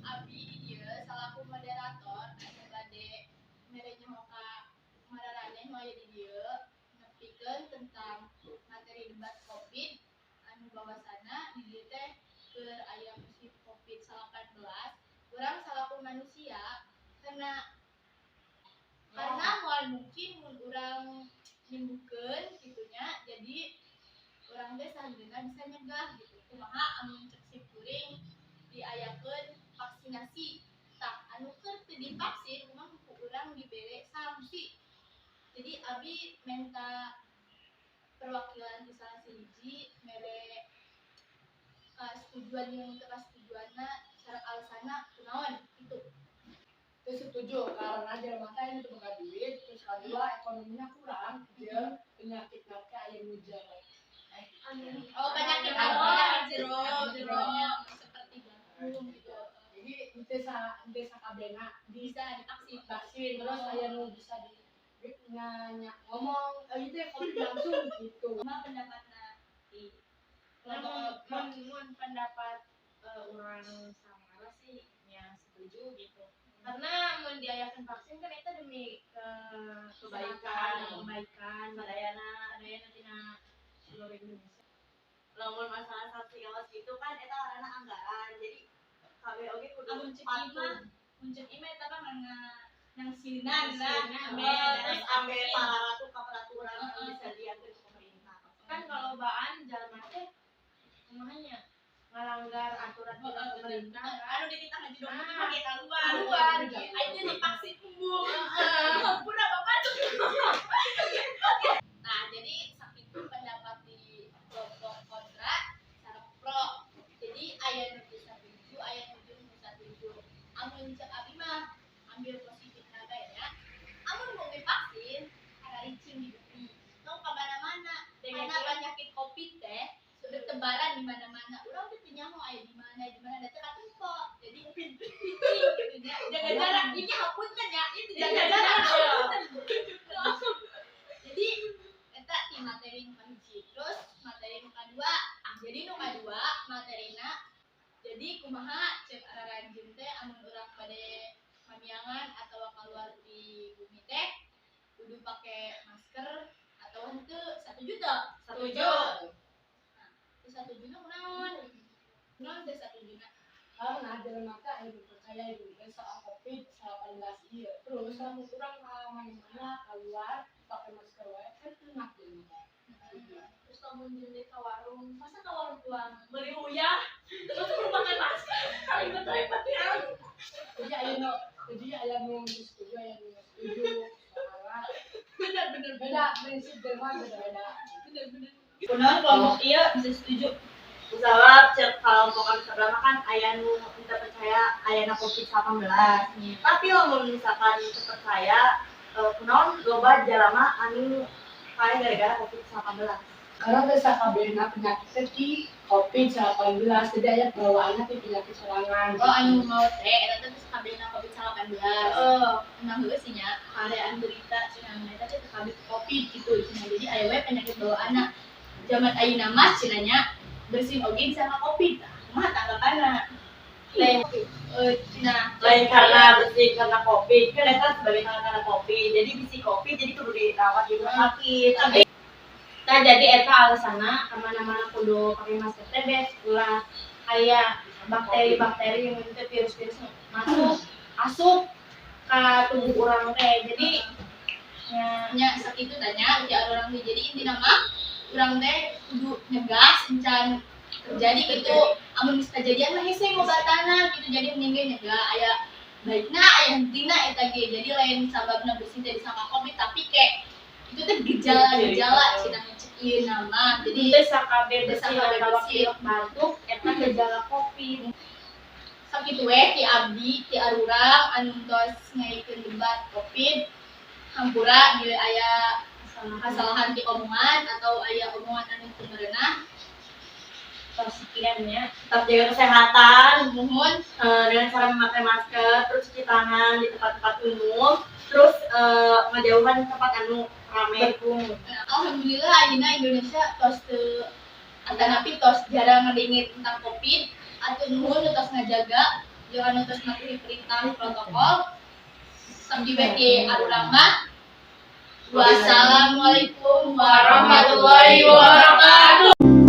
Abi di dieu salaku moderator anu bade mere nyaho ka mararaneh nu aya di dieu nepikeun tentang materi debat Covid anu bahwasana di dieu teh keur aya musim Covid-19. Urang salaku manusia karena moal mungkin mun urang nyembuhkeun kitu nya, jadi urang teh sahenteuna bisa nyegah gitu. Kumaha amun cek simkuring diayakeun vaksinasi? Tah, anu keur teu divaksin kumaha ku urang dibere sanksi? Jadi abi menta perwakilan di salah sahiji mere kasetujuan jeung teu kasetujuanna sareng alasanna kunaon gitu. Teu setuju karena jelema teh anu teu boga duit, terus kadua ekonominya kurang, jeung penyakit teh aya nu jero. Oh, penyakit anu, penyakit jero jero seperti jantung gitu. Jadi henteu sakabehna di bisa divaksin. Vaksin, terus aya nu bisa di nanya ngomong itu ya Covid langsung gitu. Kumaha pendapatna di Mun kelompok? mun mun pendapat urang Samara sih ya setuju gitu, karena mun diayakeun vaksin kan itu demi kebaikan. Kebaikan sadayana. Sadayana tina seluruh Indonesia. Lamun masalah sanksi kawas gitu kan eta karena anggaran, jadi kabeh oge kudu Amun cek patuh. imah, mun cek imah eta mah ngangsieunnan lah. Ngangsieunnan. Ambe Terus ambe para ratu ka peraturan anu disadiakeun ku pemerintah. Kan kalau baan jalma teh kumaha nya, ngalanggar aturan tina pemerintah. Anu dititah ngaji dong Ah. pakai keluar. Keluar. Aja divaksin embung. Hampura Bapak. Nah, jadi sakitu pendapat di kelompok kontra sareng pro. Jadi aya nu teu satuju, aya nu jeung nu satuju. Amun cek abi mah ambil positif bae nya. Amun mau divaksin, kararicing di bumi. Tong ka mana-mana. Karena penyakit Covid teh bertebaran di mana-mana. Urang teh teu nyaho aya di mana, di mana da teu katempo. Jadi cicing gitu nya. Jaga jarak ini hapunten ya, itu jaga jarak hapunten. Jadi eta ti materi nu kahiji. Terus materi nu kadua, jadi nu kadua materina jadi kumaha cek araranjeun teh amun urang bade mamiangan atau keluar di bumi teh kudu pake masker atau henteu? Satuju teu? Setuju. Teu satujuna kunaon? Kunaon teu satujuna? Karena jelema teh aya nu percaya itu teh soal Covid-19 ieu. Terus lamun urang ka mana-mana keluar pakai masker wae kan enak jelema teh. Terus lamun jeung ka warung, masa ka warung tuang beli uyah terus kudu pakai masker, ribet-ribet ya. Jadi aya nu teu setuju, aya nu setuju. Soalnya Bener bener. Beda prinsip jelema beda-beda. Bener bener. Kunaon kelompok ieu bisa setuju? Sabab cek kelompok kami sebelah mah kan aya nu teu percaya ayana Covid-19, tapi lamun misalkan teu percaya, kunaon loba jalma anu paeh gara-gara Covid-19? Karena teu sakabehna penyakit teh ti Covid-19, jadi aya bawaanna ti penyakit sorangan. Oh, anu mau teh eta teh geus kabehna Covid-19. Heeh. Emang heueuh sih nya, kareaan berita cenah eta teh teu kabeh Covid gitu cenah, jadi aya we penyakit bawaanna. Zaman ayeuna mah cenah nya bersin oge bisa ka Covid. Tah, kumaha tanggapanna? Lain. Cenah Lain karena bersin karena Covid kan eta sebagai tanda-tanda Covid, jadi bisi Covid jadi kudu dirawat di rumah sakit, tapi Nah, jadi eta alasanna kemana-mana kudu pakai masker teh bes ulah aya bakteri-bakteri yang itu virus-virus masuk asup ke tubuh urang teh. Jadi ya. Nya sakitu tanya ti urang teh, jadi intina mah urang teh kudu nyegah encan terjadi gitu. Amun geus kejadian mah hese ngobatana gitu, jadi mending ge nyegah aya baikna aya hentina eta ge. Jadi lain sababna bersin teh disangka Covid, tapi kayak itu teh gejala-gejala cenah cek ieu nama. Jadi teu sakabeh teu bersin sakabeh atawa bersin. Pilek batuk eta gejala Covid. Sakitu we ti abdi, ti arurang anu tos ngaikeun debat Covid. Hampura bila aya kesalahan ti omongan atau aya omongan anu teu merenah. Tos sekian nya. Tetap jaga kesehatan. Mohon. Dengan cara memakai masker, terus cuci tangan di tempat-tempat umum, terus ngejauhan tempat anu rame. Berkerumun. Nah, alhamdulillah ayeuna Indonesia tos teu atanapi tos jarang ngadenge tentang Covid atau nuhun nu tos ngajaga. Jeung anu terus matuhi perintah protokol. Sampai beti arurang mah. Wassalamualaikum warahmatullahi wabarakatuh.